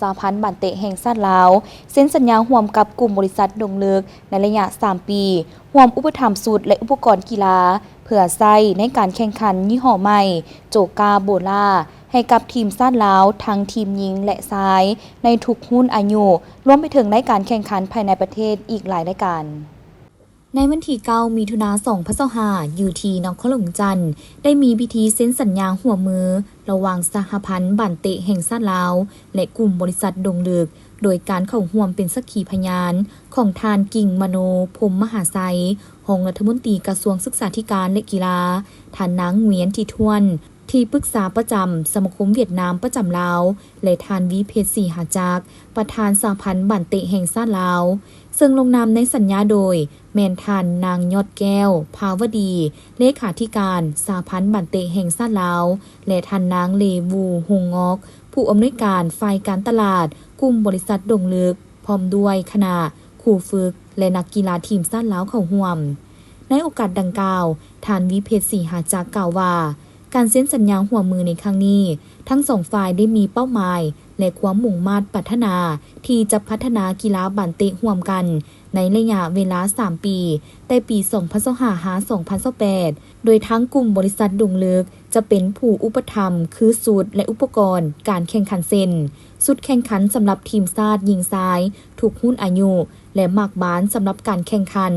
ສະຫະພັນບານເຕະແຫ່ງຊາດລາວ ເຊັນສັນຍາຮ່ວມກັບກຸ່ມບໍລິສັດດົງເລິກ ໃນໄລຍະສາມປີ ຮ່ວມອຸປະຖຳຊຸດ ແລະ ອຸປະກອນກິລາ ເພື່ອໃຊ້ໃນການແຂ່ງຂັນຍີ່ຫໍ້ໃໝ່ ໂຈກາໂບລາ ໃຫ້ກັບທີມຊາດລາວ ທັງທີມຍິງ ແລະ ຊາຍ ໃນທຸກຮຸ່ນອາຍຸ, ລວມໄປເຖິງໃນການແຂ່ງຂັນພາຍໃນປະເທດອີກຫຼາຍລາຍການ. ໃນວັນທີເກົ້າ ມິຖຸນາ ສອງພັນຊາວຫ້າ ຢູ່ທີ່ນະຄອນຫຼວງວຽງຈັນ ໄດ້ມີພິທີເຊັນສັນຍາຮ່ວມມື ລະຫວ່າງສະຫະພັນບານເຕະແຫ່ງຊາດລາວ ແລະ ກຸ່ມບໍລິສັດດົງເລິກ ໂດຍການເຂົ້າຮ່ວມເປັນສັກຂີພະຍານຂອງທ່ານ ກິ່ງມະໂນ ພົມມະຫາໄຊ ຮອງລັດຖະມົນຕີກະຊວງສຶກສາທິການ ແລະ ກິລາ, ທ່ານນາງ ຫວຽນ ທີທວນ ທີ່ປຶກສາປະຈຳສະມາຄົມຫວຽດນາມປະຈຳລາວ ແລະ ທ່ານ ວິເພັດ ສີຫາຈັກ ປະທານສະຫະພັນບານເຕະແຫ່ງຊາດລາວ, ເຊິ່ງລົງນາມໃນສັນຍາໂດຍ ແມ່ນທ່ານນາງ ຍອດແກ້ວ ພາວະດີ ເລຂາທິການສະຫະພັນບານເຕະແຫ່ງຊາດລາວ ແລະ ທ່ານນາງ ເລ ວູ ຮົງງອກ ຜູ້ອຳນວຍການຝ່າຍການຕະຫຼາດ ກຸ່ມບໍລິສັດດົງເລິກ ພ້ອມດ້ວຍຄະນະ, ຄູຝຶກ ແລະ ນັກກິລາທີມຊາດລາວເຂົ້າຮ່ວມ. ໃນໂອກາດດັ່ງກ່າວ, ທ່ານ ວິເພັດ ສີຫາຈັກ ກ່າວວ່າ ການເຊັນສັນຍາຮ່ວມມືໃນຄັ້ງນີ້, ທັງສອງຝ່າຍໄດ້ມີເປົ້າໝາຍ ແລະ ຄວາມມຸ່ງມາດປາດຖະໜາທີ່ຈະພັດທະນາກິລາບານເຕະຮ່ວມກັນ ໃນໄລຍະເວລາສາມປີ, ແຕ່ປີສອງພັນຊາວຫ້າ ຫາ ສອງພັນຊາວແປດ ໂດຍທາງກຸ່ມບໍລິສັດດົງເລິກ ຈະເປັນຜູ້ອຸປະຖຳຄືຊຸດ ແລະ ອຸປະກອນການແຂ່ງຂັນ ເຊັ່ນ ຊຸດແຂ່ງຂັນສຳລັບທີມຊາດຍິງຊາຍທຸກຮຸ່ນອາຍຸ ແລະ ໝາກບານສຳລັບການແຂ່ງຂັນ.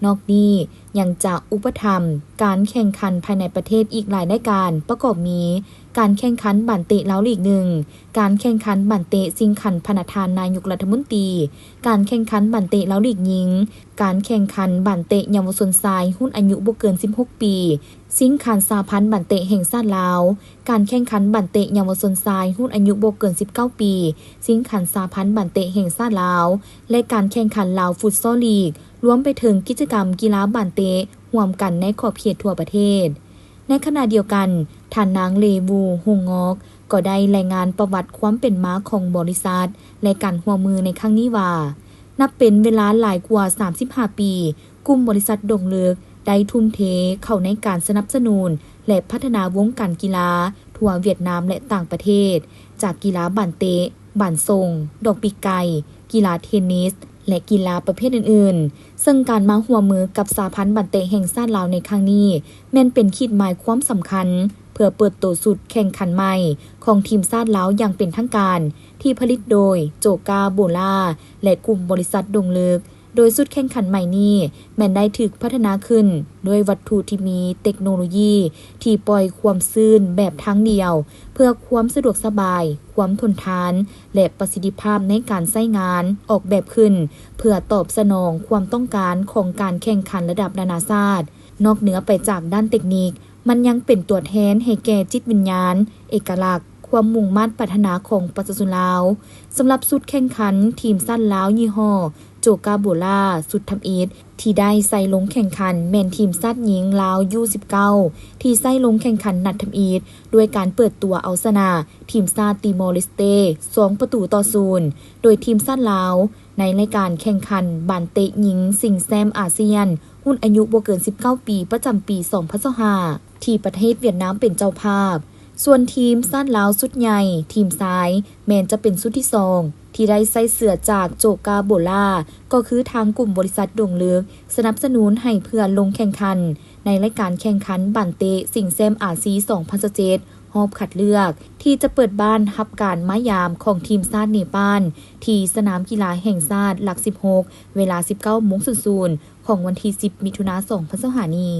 ນອກນີ້ຍັງຈະອຸປະຖຳການແຂ່ງຂັນພາຍໃນປະເທດອີກຫຼາຍລາຍການ ປະກອບມີ ການແຂ່ງຂັນບານເຕະລາວລີກໜຶ່ງ, ການແຂ່ງຂັນບານເຕະຊິງຂັນພະນະທ່ານນາຍົກລັດຖະມົນຕີ, ການແຂ່ງຂັນບານເຕະລາວລີກຍິງ, ການແຂ່ງຂັນບານເຕະເຍົາວະຊົນຊາຍຮຸ່ນອາຍຸບໍ່ເກີນສິບຫົກປີ, ຊິງຂັນສະຫະພັນບານເຕະແຫ່ງຊາດລາວ, ການແຂ່ງຂັນບານເຕະເຍົາວະຊົນຊາຍຮຸ່ນອາຍຸບໍ່ເກີນສິບເກົ້າປີ, ຊິງຂັນສະຫະພັນບານເຕະແຫ່ງຊາດລາວ ແລະ ການແຂ່ງຂັນລາວຟຸດຊໍລີກ, ລວມໄປເຖິງກິດຈະກຳກິລາບານເຕະຮ່ວມກັນໃນຂອບເຂດທົ່ວປະເທດ. ໃນຂະນະດຽວກັນ, ທ່ານນາງ ເລ ວູ ຮົງງອກ ກໍໄດ້ລາຍງານປະຫວັດຄວາມເປັນມາຂອງບໍລິສັດ ແລະ ການຮ່ວມມືໃນຄັ້ງນີ້ວ່າ, ນັບເປັນເວລາຫຼາຍກວ່າສາມສິບຫ້າປີ, ກຸ່ມບໍລິສັດດົງເລິກໄດ້ທຸ່ມເທເຂົ້າໃນການສະໜັບສະໜູນ ແລະ ພັດທະນາວົງການກິລາທົ່ວຫວຽດນາມ ແລະ ຕ່າງປະເທດ, ຈາກກິລາບານເຕະ, ບານສົ່ງ, ດອກປີກໄກ່, ກິລາເທນນິສ ແລະ ກິລາປະເພດອື່ນໆ, ເຊິ່ງການມາຮ່ວມມືກັບສະຫະພັນບານເຕະແຫ່ງຊາດລາວໃນຄັ້ງນີ້ ແມ່ນເປັນຂີດໝາຍຄວາມສຳຄັນ ເພື່ອເປີດໂຕຊຸດແຂ່ງຂັນໃໝ່ຂອງທີມຊາດລາວຢ່າງເປັນທາງການ ທີ່ຜະລິດໂດຍໂຈກາໂບລາ ແລະ ກຸ່ມບໍລິສັດດົງເລິກ, ໂດຍຊຸດແຂ່ງຂັນໃໝ່ນີ້ແມ່ນໄດ້ຖືກພັດທະນາຂຶ້ນດ້ວຍວັດຖຸທີ່ມີເຕັກໂນໂລຢີທີ່ປ່ອຍຄວາມຊື້ນແບບທາງດຽວ ເພື່ອຄວາມສະດວກສະບາຍ, ຄວາມທົນທານ ແລະ ປະສິດທິພາບໃນການໃຊ້ງານ, ອອກແບບຂຶ້ນເພື່ອຕອບສະໜອງຄວາມຕ້ອງການຂອງການແຂ່ງຂັນລະດັບນານາຊາດ. ນອກເໜືອໄປຈາກດ້ານເຕັກນິກ, ມັນຍັງເປັນຕົວແທນໃຫ້ແກ່ຈິດວິນຍານ, ເອກະລັກ, ຄວາມມຸ່ງມາດປາດຖະໜາຂອງປະຊາຊົນລາວ. ສຳລັບຊຸດແຂ່ງຂັນທີມຊາດລາວຍີ່ຫໍ້ໂຈກາໂບລາ ຊຸດທຳອິດ ທີ່ໄດ້ໃສ່ລົງແຂ່ງຂັນແມ່ນທີມຊາດຍິງລາວ ຢູສິບເກົ້າ ທີ່ໃສ່ລົງແຂ່ງຂັນນັດທຳອິດ ດ້ວຍການເປີດຕົວເອົາຊະນະທີມຊາດຕີມໍເລສເຕ ສອງປະຕູຕໍ່ສູນ ໂດຍທີມຊາດລາວ ໃນລາຍການແຂ່ງຂັນບານເຕະຍິງຊິງແຊ້ມອາຊຽນ ຮຸ່ນອາຍຸບໍ່ເກີນສິບເກົ້າປີ ປະຈຳປີສອງພັນຊາວຫ້າ ທີ່ປະເທດຫວຽດນາມເປັນເຈົ້າພາບ. ສ່ວນທີມຊາດລາວຊຸດໃຫຍ່ ທີມຊາຍ ແມ່ນຈະເປັນຊຸດທີສອງ ທີ່ໄດ້ໃຊ້ເສື້ອຈາກໂຈກາໂບລາ ກໍຄືທາງກຸ່ມບໍລິສັດດົງເລິກ ສະໜັບສະໜູນໃຫ້ເພື່ອລົງແຂ່ງຂັນ ໃນລາຍການແຂ່ງຂັນບານເຕະຊິງແຊ້ມອາຊີ ສອງພັນຊາວເຈັດ ຮອບຄັດເລືອກ ທີ່ຈະເປີດບ້ານຮັບການມາຢາມຂອງທີມຊາດເນປານ ທີ່ສະໜາມກິລາແຫ່ງຊາດຫຼັກສິບຫົກ ເວລາສິບເກົ້າໂມງສູນສູນ ຂອງວັນທີສິບ ມິຖຸນາ ສອງພັນຊາວຫ້ານີ້.